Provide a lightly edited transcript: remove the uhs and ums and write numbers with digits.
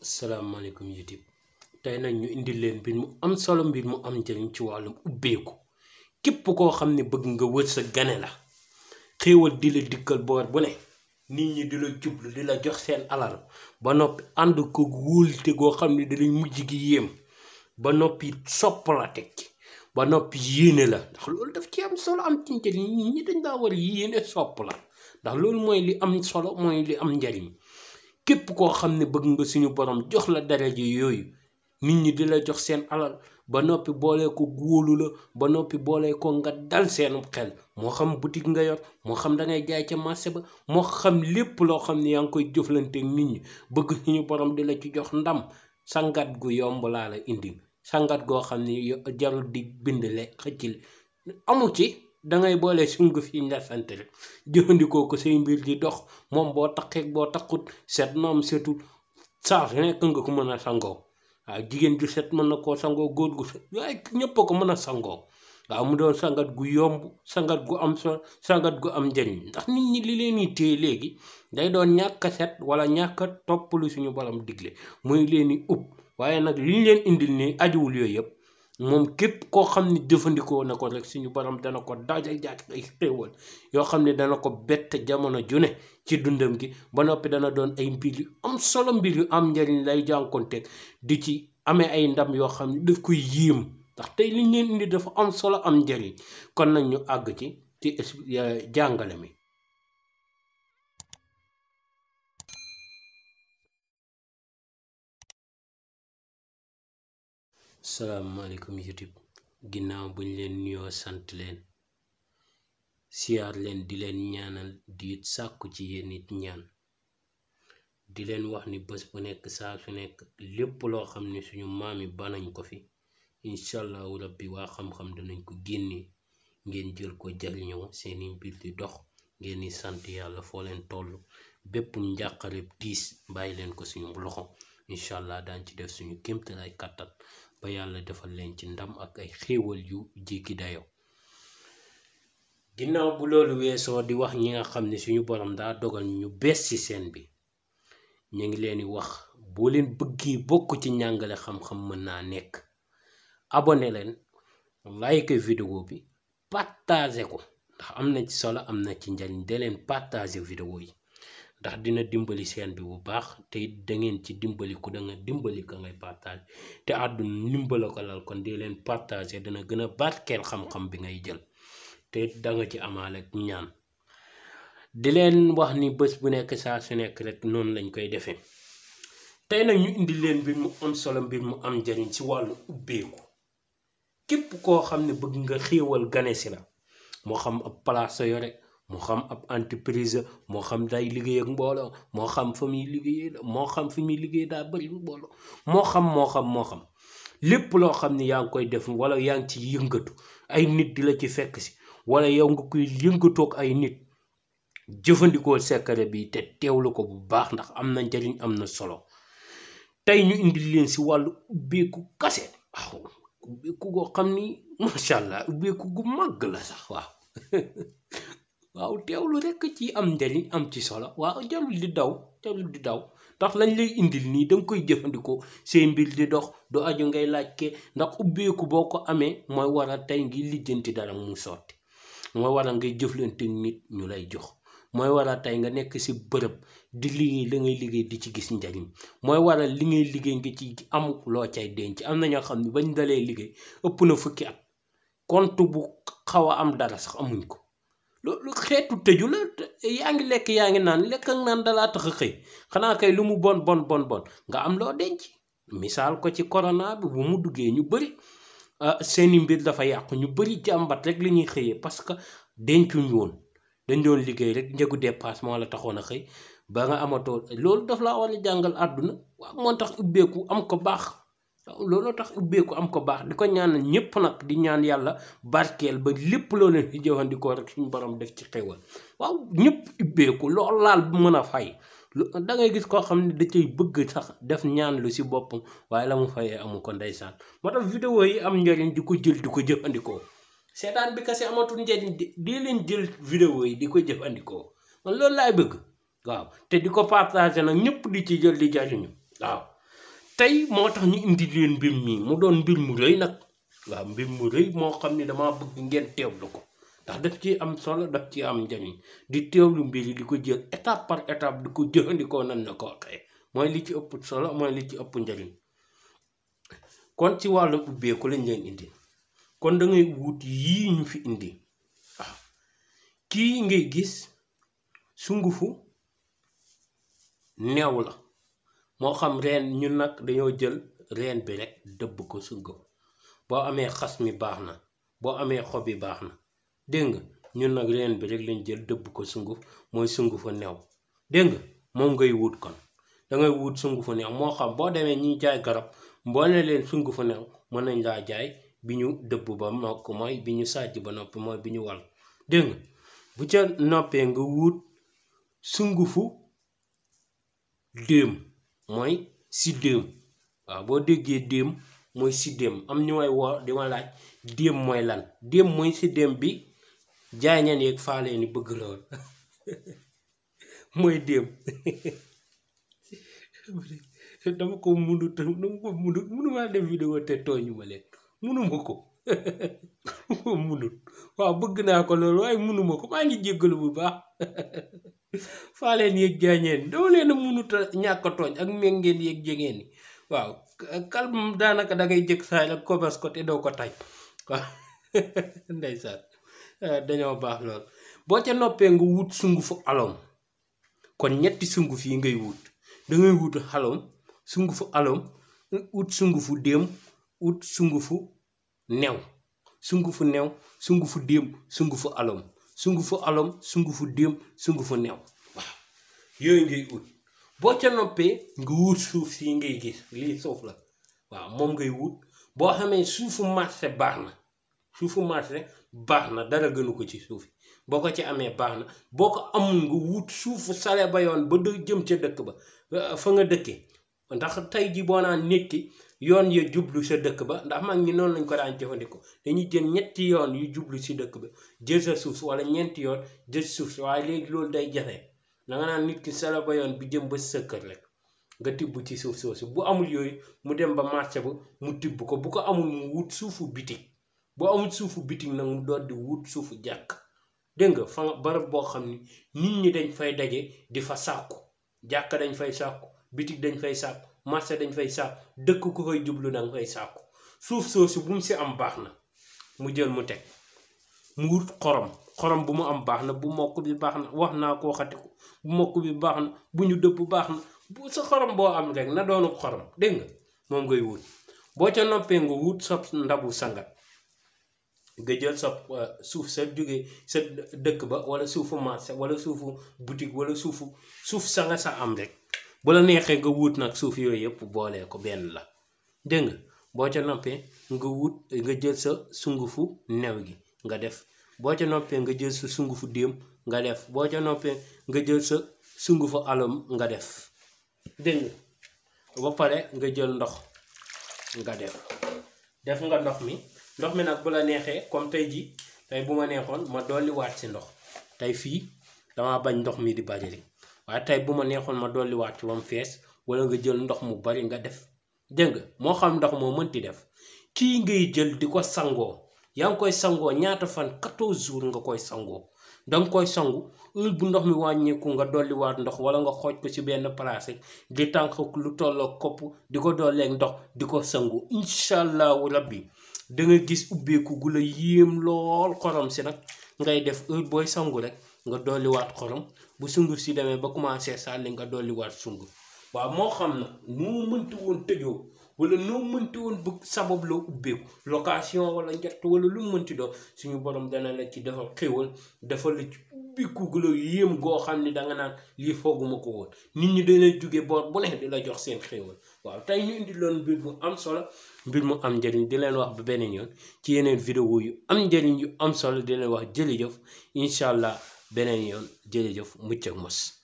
salaamaaleykum YouTube tey nag ñu indi leen mbir mu am solo mbir mu am njëriñ ci wàllum ubbeeku képp koo xam ne bëgg nga wër sa gane la xéewal di la dikkal boor bu ne nit ñi di la jublu di la jox seen alal ba noppi ànd ko wóolte goo xam ne dinañ mujj gi yéem ba noppi sopp la teg ci ba noppi yéene la ndax loolu daf ci am solo am ci njëriñ nit ñi dañ daa war yéene sopp la ndax loolu mooy li am solo mooy li am njëriñ képp koo xam ne bëgg nga suñu borom jox la daraja yooyu nit ñi di la jox seen alal ba noppi boolee ko góolu la ba noppi boolee ko nga dal seenum xel moo xam boutique nga yor moo xam da ngay jaay ca marché ba moo xam lépp loo xam ne yaa ngi koy jëflanteeg nit ñi bëgg suñu borom di la ci jox ndam sangat gu yomb laa la indi sangat goo xam ne jarul di bindle xëccil amu ci dangay boole sunguf yi nga sant rek jëfandikoo ko say mbir di dox moom boo taqeeg boo taqut set noom setul saa su nekk nga ko mën a sangoo waaw jigéen ju set mën na koo sangoo góor gu set waaye ñëpp a ko mën a sangoo waaw mu doon sangat gu yomb sangat gu am solo sangat gu am njëriñ ndax nit ñi li leen di téye léegi day doon ñàkk a set wala ñàkk a topp lu suñu borom digle muy leen di ub waaye nag li ñu leen indil nii ajuwul yooyu yëpp moom képp koo xam ne jëfandikoo na ko rek suñu borom dana ko daajal jaaj ay xéewal yoo xam ne dana ko bett jamono ju ne ci dundam gi ba noppi dana doon ay mbir yu am solo mbir yu am njëriñ lay jànkonteeg di ci amee ay ndam yoo xam ne daf koy yéem ndax tey liñ leen indi dafa am solo am njëriñ kon nag ñu àgg ci jàngale mi. salaamaaleykum YouTube ginnaaw buñ leen nuyoo sant leen siyaar leen di leen ñaanal di sàkku ci yéen it ñaan di leen wax ni bés bu nekk saa su nekk lépp loo xam ne suñu maam yi banañ ko fi incha allahu rabbi waa xam-xam danañ ko génne ngeen jël ko jariñoo seeni mbir di dox ngeen di sant yàlla foo leen toll bépp njàqare tiis bàyyi leen ko suñu loxo incha allah daañ ci def suñu kéemtalaay kàttan ba yàlla defal leen ci ndam ak ay xéewal yu jéggi dayoo ginnaaw bu loolu weesoo di wax ñi nga xam ne suñu borom daa dogal ñu bees ci seen bi ñu ngi leen di wax boo leen bëggee bokk ci njàngale xam-xam mën naa nekk abonné leen like vidéo bi partager ko ndax am na ci solo am na ci njariñ de leen partager vidéo yi ndax dina dimbali seen bi bu baax te it da ngeen ci dimbali ku da nga dimbali ka ngay partage te àdduna ndimbala ko lal kon di leen partager dana gën a barkeel xam-xam bi ngay jël te da nga ci amaale ak ñaan di leen wax ni bés bu nekk saa su nekk rek noonu lañ koy defee tey nag ñu indi leen mbir mu am solo mbir mu am njariñ ci wàllu ubbeeku képp koo xam ne bëgg nga xéewal gane si la moo xam ab place sa yore moo xam ab entreprise moo xam day liggéey ak mbooloo moo xam fa muy liggéeyee la moo xam fi muy liggéey daa bëri mbooloo moo xam lépp loo xam ne yaa ngi koy def wala yaa ngi ci yëngatu ay nit di la ci fekk si wala yow nga koy yëngatoog ay nit jëfandikoo secret bi te teewlu ko bu baax ndax am na njariñ am na solo tey ñu indi leen si wàllu ubbeeku kase waaw ubbeeku goo xam ni macha allah ubbeeku gu màgg la sax waaw teewlu rekk ci am njariñ am ci solo waaw jarul di daw ndax lañ lay indil nii danga koy jëfandikoo seen mbir di dox du aju ngay laajte ndax ubbeeku boo ko amee mooy waral tey ngi lijjanti dara mu sotti mooy waral ngay jëflante nit ñu lay jox mooy waral tey nga nekk si bërëb di liggéey la ngay liggéey di ci gis njariñ mooy waral li ngay liggéey nga ci am loo cay denc am na ñoo xam ne bañ dalee liggéey ëpp na fukki at compte bu xaw a am dara sax amuñ ko loolu xeetu tëju la yaa ngi lekk yaa ngi naan lekk ak naan dalaa tax a xëy xanaa kay lu mu bon nga am loo denc misaal ko ci corona bi bu mu duggee ñu bëri seeni mbir dafa yàqu ñu bëri jàmbat rek la ñuy xëyee parce que dencuñu woon dañ doon liggéey rek njëgu dépasse moo la taxoon a xëy ba nga amatoo loolu daf laa war a jàngal àdduna waaw moo tax ubbeeku am ko baax looloo tax ubbeeku am ko baax di ko ñaanal ñëpp nag di ñaan yàlla barkeel ba lépp loo leen di jëfandikoo rek suñu borom def ci xéwal waaw ñëpp ubbeeku lool laal bu mën a fay da ngay gis koo xam ne da cay bëgg sax def ñaan lu si boppam waaye la mu fayee amu ko ndeysaan moo tax vidéo yi am njëriñ di ko jël di ko jëfandikoo seetaan bi kese amatul njëriñ di leen jël vidéo yi di ko jëfandikoo man loolu laay bëgg waaw te di ko partager nag ñëpp di ci jël di jariñu waaw tey moo tax ñu indi leen mbir mi mu doon mbir mu rëy nag waaw mbir mu rëy moo xam ne damaa bëgg ngeen teewlu ko ndax daf ci am solo daf ci am njariñ di teewlu mbir yi di ko jël étape par étape di ko jëfandikoo nan na ko waxee mooy li ci ëpp solo mooy li ci ëpp njariñ kon ci wàllu ubbeeku lañ leen indi kon da ngay wut yii ñu fi indi waaw kii ngay gis sungufu neew la moo xam reen ñun nag dañoo jël reen bi rek dëbb ko sunguf boo amee xas mi baax na boo amee xob yi baax na dégg nga ñun nag reen bi rek lañ jël dëbb ko sunguf mooy sungufu neew dégg nga moom ngay wut kon dangay wut sungufu neew moo xam boo demee ñiy jaay garab mboo ne leen sungufu neew mën nañ laa jaay bi ñu dëbb ba mokk mooy bi ñu sàjj ba noppi mooy bi ñu wal dégg nga bu ca noppee nga wut sungufu déem mooy siddéem waaw boo déggee déem mooy siddéem am ñu may woo di ma laaj déem mooy lan déem mooy siddéem bi jaay ñan yeeg faalee ni bëgg lool mooy déem dama ko mënumaa def vidéo te tooñu ma leen mënuma ko mënut waaw bëgg naa ko loolu waaye mënuma ko maa ngi jéggalu bu baax faaleen yeeg jaañeen dama leen a mënut a ñàkk a tooñ ak méngeen yeeg jegeen yi waaw kalm daanaka dangay jëkk saay la kobas ko te doo ko taj waaw ndeysaan dañoo baax lool boo ca noppee nga wut sungufu alom kon ñetti sunguf yi ngay wut dangay wut alom sungufu alom wut sungufu déem wut sungufu new sungufu new sungufu déem sungufu alom sungufu alom sungufu déem sungufu new waaw yooyu ngay wut boo ca noppee nga wut suuf si ngay gis lii suuf la waaw moom ngay wut boo xamee suufu marché baax na dara gënu ko ci suuf boo ko ci amee baax na boo ko amul nga wut suufu sale ba yoon ba jëm ca dëkk ba fa nga dëkkee ndax tey ji boo naan nit ki yoon ya jublu sa dëkk ba ndax mag ñi noonu lañ ko daan jëfandikoo dañuy jël ñetti yoon yu jublu si dëkk ba jël sa suuf si wala ñeenti yoon jël suuf si waaye léegi loolu day jafe da nga naan nit ki sale ba yoon bi jëm ba sa kër rek nga tibb ci suuf soosu bu amul yooyu mu dem ba marché ba mu tibb ko bu ko amul mu wut suufu bitig boo amul suufu bitig nag mu doon di wut suufu jàkk dégg nga fa barab boo xam ni nit ñi dañ fay daje di fa sàkku jàkk dañ fay sàkku bitig dañ fay sàkku marché dañ fay sàkku dëkk ku koy jublu danga fay sàkku suuf soosu bu mu si am baax na mu jël mu teg mu wut xorom bu mu am baax na bu mokk bi baax na wax naa ko waxati ko bu mokk bi baax na bu ñu dëpp baax na bu sa xorom boo am rek na doonu xorom dégg nga moom ngay wut boo ca noppee nga wut sa ndabu sangat nga jël sa suuf sa jógee sa dëkk ba wala suufu marché wala suufu boutique wala suuf sa nga sa am rek bu la neexee nga wut nag suuf yooyu yëpp boolee ko benn la dégg nga boo ca noppee nga jël sa sungufu new gi nga def boo ca noppee nga jël sa sungufu déem nga def boo ca noppee nga jël sa sungufu alom nga def dégg nga ba pare nga jël ndox nga def nga ndox mi nag bu la neexee comme tey bu ma neexoon ma dolli waat si ndox tey fii dama bañ ndox mi di bari rek waaye tey bu ma neexoon ma dolli waat ci ba mu fees wala nga jël ndox mu bari nga def dégg nga moo xam ndox moo mënti def kii ngay jël di ko sangoo yaa ngi koy sangoo ñaata fan 14 jours nga koy sangoo danga koy sangu heure bu ndox mi wàññeeku nga dolli waat ndox wala nga xooj ko ci benn place di tànk lu tolloo kopp di ko dolleeg ndox di ko sangu incha allahu rabbi da nga gis ubbeeku gu la yéem lool xorom si nag ngay def heure booy sangu rek nga dolli waat xorom bu sunguf si demee ba commencé sàlli nga dolli waat sunguf waaw moo xam na noo mënti woon tëjoo wala noo mënti woon bëgg sabab loo ubbeeku location wala njett wala lu mënti doon suñu borom dana la ci dafa xéwal dafa la ci ubbeeku gu la yéem goo xam ne danga naan lii fooguma ko woon nit ñi dana jóge boor bu ne di la jox seen xéwal waaw tey ñu indi loon mbir mu am solo mbir mu am njëriñ di leen wax ba beneen yoon ci yeneen vidéo yu am njëriñ yu am solo di leen wax jërëjëf incha allah beneen yoon jërëjëf mucc ak mos